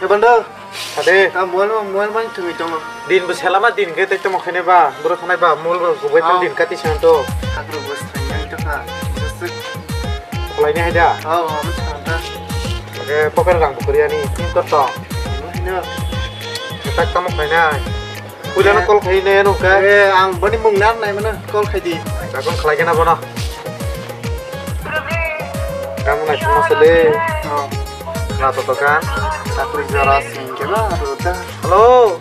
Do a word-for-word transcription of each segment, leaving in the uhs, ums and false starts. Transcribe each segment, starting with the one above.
Kebando. Ade. Ta mol mol man tumi tongo. Din bo selama din ke te tamo khene ba, bro thanai ba, mol ro gubai. Hao. Din kati sang to. Hakro bus thanai to kha. Bus. Kholai ni haida. Hao, am thang ta. Ke poker rang bukuri ani, tin to to. Hino. Tak tamo khainai. Puila na call khai ne no ka. Eh, ang boni mung nan nai mano call khai di. Takon khlai kena bono. Kamu nai suma sele. Oh. Na to to kan. Takri jara sing kena to ta. Hello.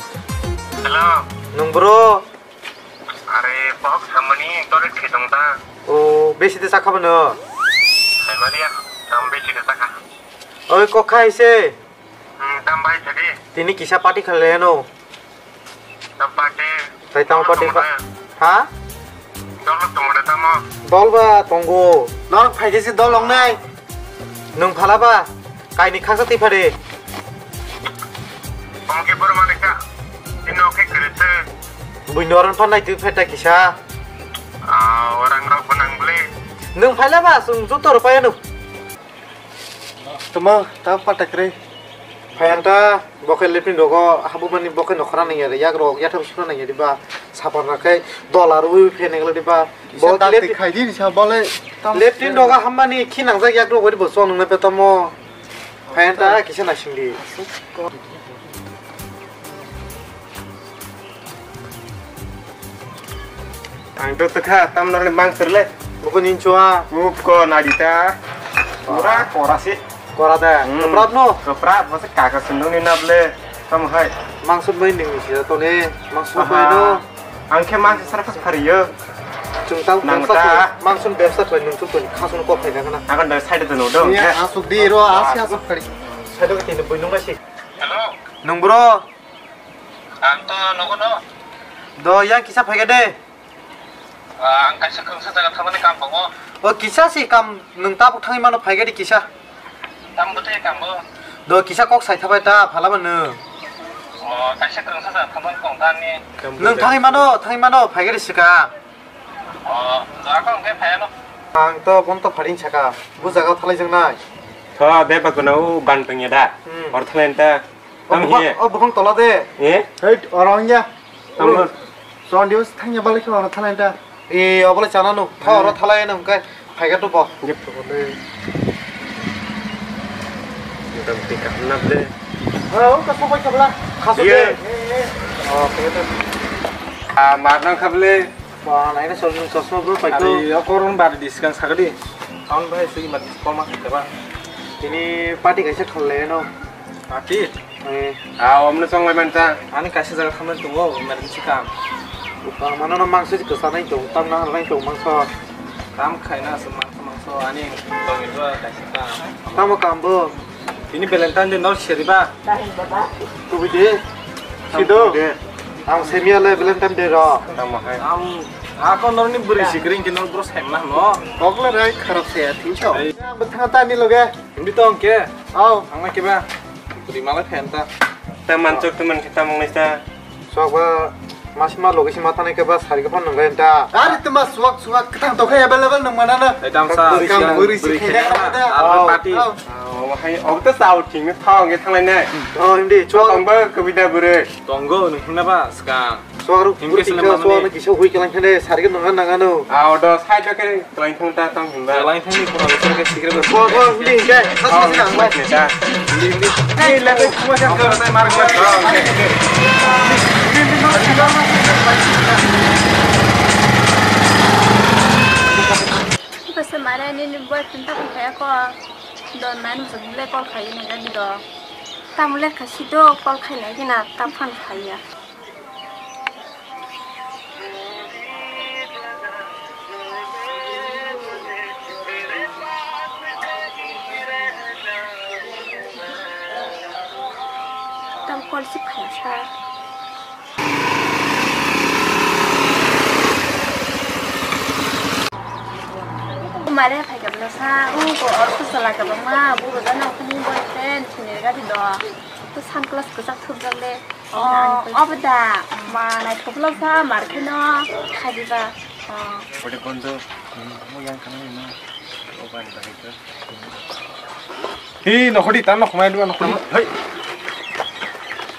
Hello. Nung bro. Are, bahok samani toilet khai tong ta. Oh, besi de sakha bono. Hai mania, tam besi de sakha. Oi, kok khai se. Hmm, tam bai jadi. Tini kisa party khaleno. Tam party. Tai tamo party pa. Ha? Dol ba tongo da tamo. Dol ba tongo. Norok phaikhe se dol ong nai. Nwng phala ba? Kaini khaksa twi phade. Tamo khe boro mani kha. Tino khe kere se. Bui noron phan nai twi pheta kisa. Ah, orang rok benang beli. Nwng phaila ba? Sung joto rw paya nwng. Tamo, ta pata kwrwi. Phai ang ta, bo khe lepin rogo, habumani bo khe nokhora nang ya, yak rok, yatham sura nang ya, diba, sapar na khai, dola rwi phe nang diba. Bo kisa tak lep-, khai di, sa bole, tam lepin rogo hammani khi nangjak yak rok, bo chong nang na pe tamo. Phai ang ta, kisa naising di. Ang to tukha, tam norni mang sirle. Buko ninchua. Buko nadita. Kora, kora si. Kora da. Hmm. Keprap no? Keprap, masa kaka sundung ni nable. Tam hai. Mangsut mai ning si to ne. Mangsut mai no. Ang khe mangsa sara khas phariyo. Chung tang nang bepsa ta. Khlai, mangsut bepsa khlai nung chuk toni. Khasung kok khai na khana. Ang da side to no dong. Ya, asuk di ro, asi asuk phari. Side to tini bui nung si. Hello. Nung bro. Ang to nogo no. Do, yang kisa phaikha de. Ah, ang kaisa kwrwngsa jaga thangmani kam tongo. O, kisa si kam, nwng tabuk thangwi mano, phaikha de kisa. Tam bwtwi kam bo? Do, kisa kok sai thabai ta, phalama nwng. O, kaisa kwrwngsa jaga thangmani tong ta ani. Nwng thangwi mano, thangwi mano, phaikha de swkang. O, jaga kok hwnkhe phaiya no. Ang to bonto pharing saka, bu jaga thalai jang nai. Tho, bebak gwnao ban tongya da. Hmm. Hor thalai ta. O bukhang, o bukhang tola de. Eh? Hei, oro wngya. Tamo. Chondio thangya balik oro thalai ta. E, obole chana no. Tha oro thalai no kai. Phaiga to bo. Jep to bole. Motamoti kaham na ble. O, ka sobai kabla. Khasu de. Ye. O, phaiga to. A, mar nang kha ble. Ba, naina sol nung chosma bro pai ko. Ari, o koron bari di sikang sagadi. Town bai sigi mat koma kaba. Tini party kaisa khalle no. Party? Eh. Ah, omne chonglai manta. Ani kaisa jaga thamna tongo, emergency kam. Bang mano no mangso si kwsa nai tong, tam na nai tong mangso. Tam khaina se mangso mangso ani tongni dua kaisa kam. Tamo kam bo? Tini Valentine Day nor seriba. Kubui de. Sido. Ang semia le Valentine Day ro. Tamo hai. Am, ako norni buri sikring kino bro semna no. Kokle rai kharap se ya, thinso. Ei. Ang bethang ta ni loge. Hindi to angke. Au. Ang na keba. Buri malai phenta. Ta manchok te man kita mong nesta. Sok ba. Masima logi sima thani khe ba sari khe phano nangbai ta. Ari tuma suwak suwak kwthang tokhe available nang mana na. Ai damsa. Bwrwi sikang bwrwi sikhe na da. Arbo party. Oh, hai, og ta sao thing thong ge thanglai nai. Oh, hindi. Chwng ba kobita bwrwi. Tongo nung hwnna ba skang. Chwng ru bwrwi sikhe chwng na kisa hui kelang khane sari khe nang nang ano. Ah, odo sai khe Kelain thang ta tang hwnba. Kelain thang ni khuna besar khe sikre besar. Bo, bo, hindi, hindi. Sas, sas, sas, sas. Hindi, hindi. Hey, lagi, semua jam kau saya marah, marah. Basta mare ni ni boyfriend ta kaya ko. Don man mo le call khai na ga di do. Tamule kasi do call khai na gina ta phone khai ya. Tam call si phai sa. Mare phai ka bla sa, u ko or ko sala ka bang ma, bu ro da na ko ni boyfriend, chini ga di do. To sunglass ko sak thup jang le. Oh, obo da. Ma, naithok bwlak sa, mar kheno khai diba. Oh. Ode bondo, hmm, mo yang kana ni ma. O bani bani ko. Hi, nokhodi, ta nokhmai dua nokhodi. Hei.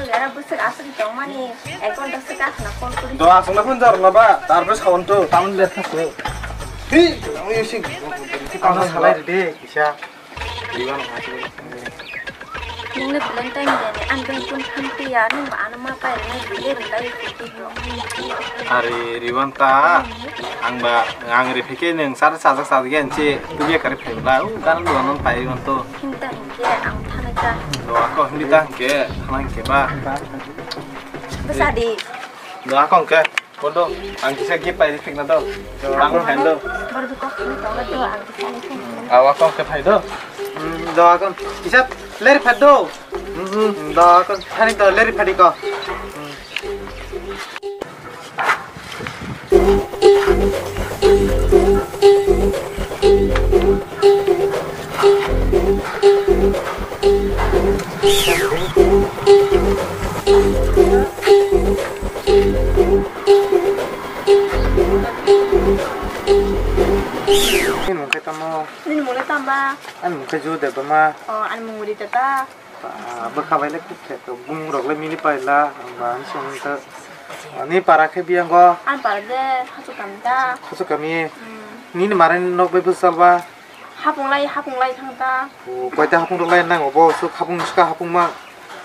nung era bwswk aswk tongmani, ek ghonta swk aswk na phone kuri. Do aswk na phone jar na ba, tar bwswk sawan to. Tamni le thak le. Hi, ang yusing. Ano salai ride, kisa. Riwan hati. Nungni belai time deni, ang beng kun phan tiya, nung ba ano ma pai rwnai, bile rwnai, bile rwnai. Are, Riwan ta, ang ba, ang ri phike nung sar sajak sajak ya, nche, tu biya kari phai bla, u, karan dua non pai Riwan to. Hinta hinke, ang thana ka. Doa ko, hindi ta hinke, thana hinke ba. Besa di. Doa ko hinke. Bondo, ang kisa gift pai phikna do. Ang phan do. Baru kok ni tong do, ang kisa ni phan. Awa kok ke phai do. Hmm, do akon. Kisa leri phat do. Hmm, do akon. Thani do leri phadi ko. Nini mung khe tamo? Nini mung le tamba? Ani mung khe Ju Debbarma. O, ani mung Rita ta. Ba, bwkha bai le kuk khe to, bumung rok le mili paila, ang ba ani song khe. Ani para khe biyango? Ani para de Hachu kami ta. Hachu kami? Hmm. Nini mare nok bai bwsal ba? Hapung lai, hapung lai thang ta. O, koita hapung rok lai nango bo, so hapung ska hapung ma.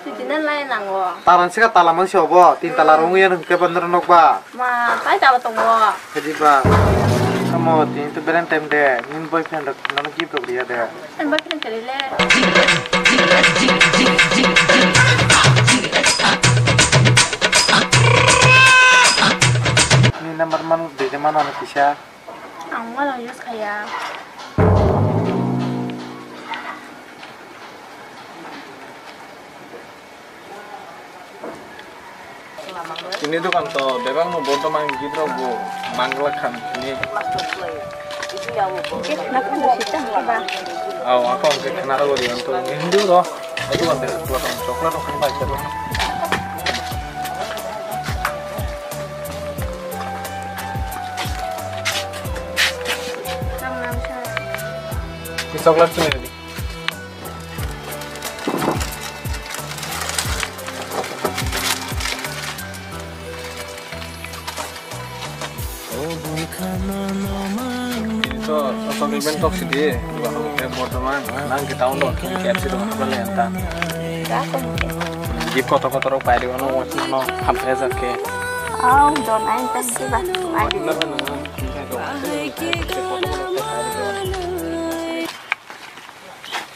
Titine lai nango. Talan sika tala mang si obo, tin tala rong yan hwnkhe bandra nok ba. Ma, tai tala tongo. Kedi ba. Amo tin to beren time de, nin boyfriend rok nono gift rok riya de. Ani boyfriend kari le. Ni number man de mano kisa. Ang wala use khaya. Tini dokan to bebak no bordoman gift rok bo manglak khan tini. Gift na kun do sita ba. Aw, ako ang kena ro gori anto Hindu ro. Itu kan chocolate rok khan bai. Chocolate sini. Ito, asok event tok sidi, bahang ke bordoman, nang ke town dok, K F C dok, apa le anta. Gift kotor kotor rok pairi wano, wano, hamsa jat ke. Oh, don ain tadi ba, ain.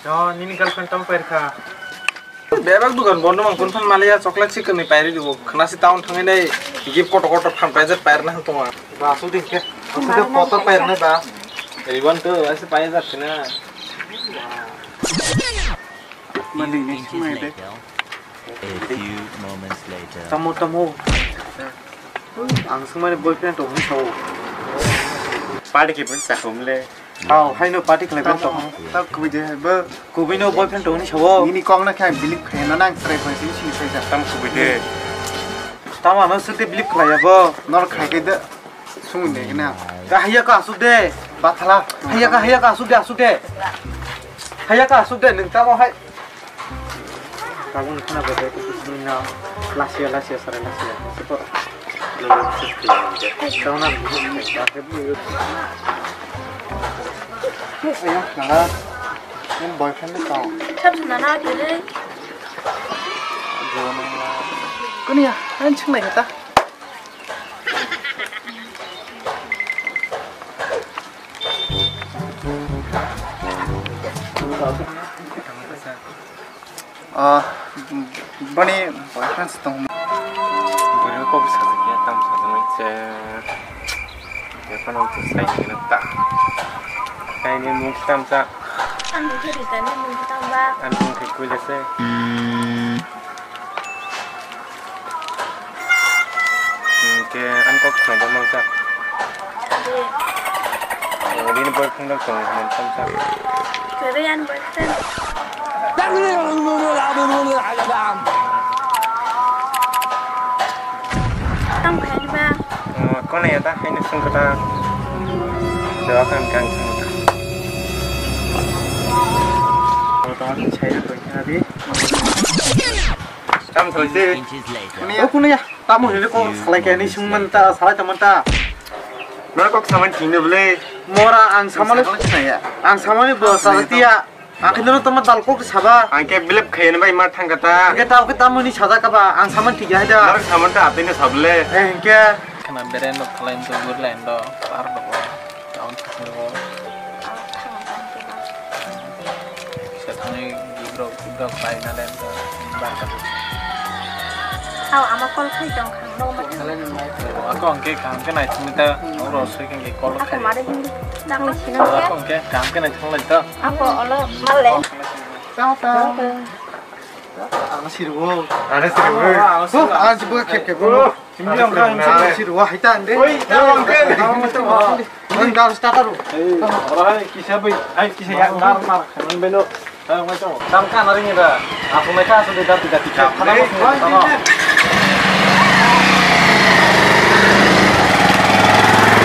Jo, nini girlfriend tamo pairkha? Bebak dukan bondo mang kun phan maliya chocolate si kami pairi dibo. Khna si town thangai nai gift kotor kotor phan paijak pairna hang tonga. Ba, su din ke. Su din kotor pairna ba. Ribbon to ase paijak sina. Mani next mai de. A few moments later. Tamo, tamo. Ang sungmani boyfriend to hwn sao. Party ke pun sa humle. Hao, haino party khlai ben to. Ta kubui de bo. Kubui no boyfriend to hwn sao. Nini kok na khe believe khe no nang try khe sini sini sai ja. Tam kubui de. Tamo ano sute believe khlai ya bo. Nor khai ke de. Sung de na. Ka haya ka asuk de. Bathala. Haya ka, haya ka asuk de, asuk de. Haya ka asuk de nung tamo hai. Tabuk khna bo de, nini na lasia, lasia, sare lasia. Sito. Tamo na. Ayang khna. Nini boyfriend ni tong. Thap suna na kiri. Kuni ya, an chunglai kata. Ah, bani boyfriend tong. Buri kok sa kya tam sa mai che. Phano sai khe ta. Kaini mung tam ta. Ani khe ri tani mung tam ba. Ani mung khe kuila se. Hingke ang kok khna ba mangsa. Adi. Rini boyfriend dong tong hwn tamsa. Korean boyfriend. Tang khaini ba. Kona ya ta haini sung kota. Doa kan kan sung kota. Kota ni saya koi kena di. Tam thoi se. Inches later. O kuno ya. Tamo hile kok salai khe ni sung man ta, salai ta man ta. Nor kok saman thing ne bole. Mora ang samani, ang samani bo salai tiya. Ang khe noro tamo dal kok saba. Ang khe bilep khayan bai ma thang kata. Ang khe tamo khe tamo ni saja kaba, ang saman thik ya da. Nor saman ta atene sabole. Eh, ang khe. Khana bere no khalai to gur lai do, ar do. Ang thangwi gibrok gibrok paina le barka. Hao ama call khai tong khang no ma. Ako angke kam ke nai thangni ta oro sui ke call khai. Ako mare hindi nang le sino. Ako angke kam ke nai thang lai ta. Ako olo male. Tao tao. Ang sirwo. Ang sirwo. Ang sirwo khep khep. Hindi ang kaya ang sirwa, hita ande. Uy, tawang ka. Ang dar starter. Ora hai kisa bai, hai kisa ya dar mar. Ang beno. Tawang ka. Tawang ka naring ida. Aku mereka sudah dati dati. Kana mo.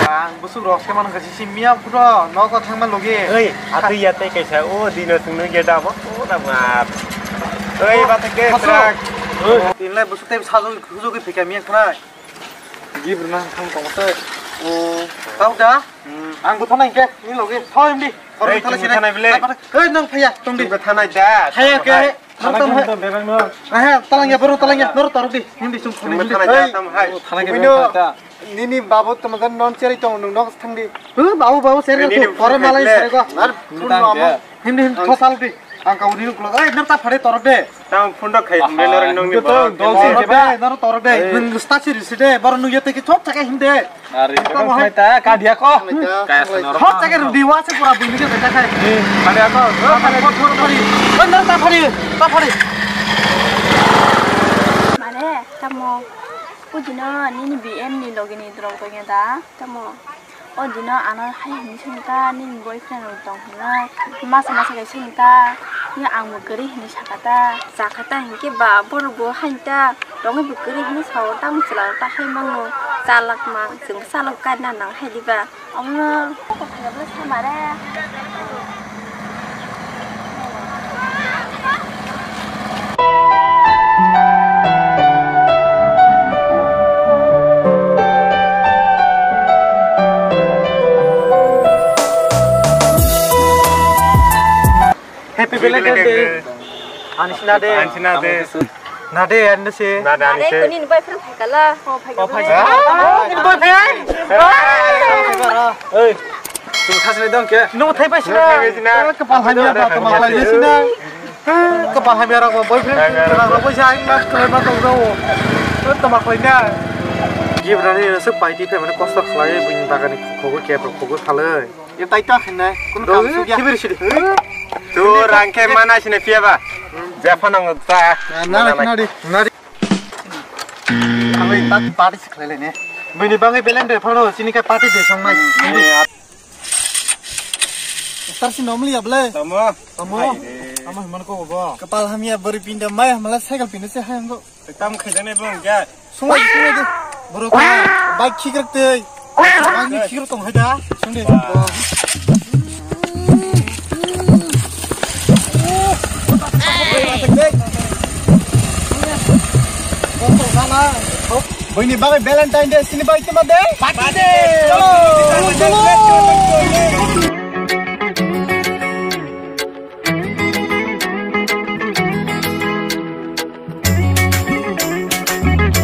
Ang busuk rok seman kasi simia pura. Noko thangma logi. Oi, atu ya te kaisa. O dino sungno ge dabo. O da mar. Oi, bata ke trak. Tinle busuk te sajo. Kujugi phika miya khna. Gibrna thang tong te. O, tau da? Ang bo thanai ke, ni logi. Thoi mdi. Ei, thanai bile. Ei, nang phaya, tong di. Thanai da. Phaya ke. Nang tong hai. Aha, talang ya, boro talang ya, noro torok di. Hindi sum khuni hindi. Thanai da, tam hai. Thanai ke. Nini babu tamajan non cheri tong nung nok thang di. Hu, babu, babu, seri ko. Kore malai seri ko. Nar, phun mama. Hindi, hindi, thosal di. Ang kau ni ukulok, eh, nang ta phare torok de. Tang phone rok khai, ah, nang nong ni to borok. Dol si de, nang torok de. Nang sta si ri si de, bor nung yate ki chop chaka him de. Ari, tamo hai ta, ka dia ko. Kaya sanor. Chop chaka ri diwa se pura bumi ke beta khai. Ka dia ko. Ko thor phari. Nang ta phari, ta phari. Mane, tamo. Ujino nini B M ni logi ni drok to nya da, tamo. O dino ano hai hwnwi swngkha, nini boyfriend rok tong hwnwi masa masa khe swngkha, ya ang bo kwrwi hwnwi sakha ta, chakha ta hinkhe ba borok bo hain ta, tongwi bo kwrwi hwnwi sao, tamo chwla rok ta hai mano, chalak ma, chwng chalok kaina nang hai diba, omo. Happy Valentine's Day. Ani sina de. Ani sina de. Na de, ani se. Na de, ani se. Kuni ni boyfriend phai kala. Oh, phai kala. Oh, ni boyfriend. Hey. Tum thasni dong ke? No thai pai sina. Kapal hamya ba, kapal hamya sina. Kapal hamya rok boyfriend rok bai sa, mas kala ma tong daw. Tama koi na. Gibrani se party phe mane kosto khlai, buini bagani khogo kep khogo khalai. Ye tai ta khinai, kun kam sugya. Kibir sidi. Tu rang khe mana sini pia ba. Jephano ta. Na, na, na di. Na di. Ang tak party sikhlai le ne. Bini bangai belen de phano sini ka party de song mai. Tar si nomli able. Tamo. Tamo. Tamo man ko bo. Kapal hamya bari pinda mai hamla cycle pinda se hai angko. Tam khaidane bong ya. Sungai, sungai de. Borok bike khikrak tei. Bike ni khikrak tong hai da. Sungde. Boini bagwi Valentine Day sini bai tuma de. Party de.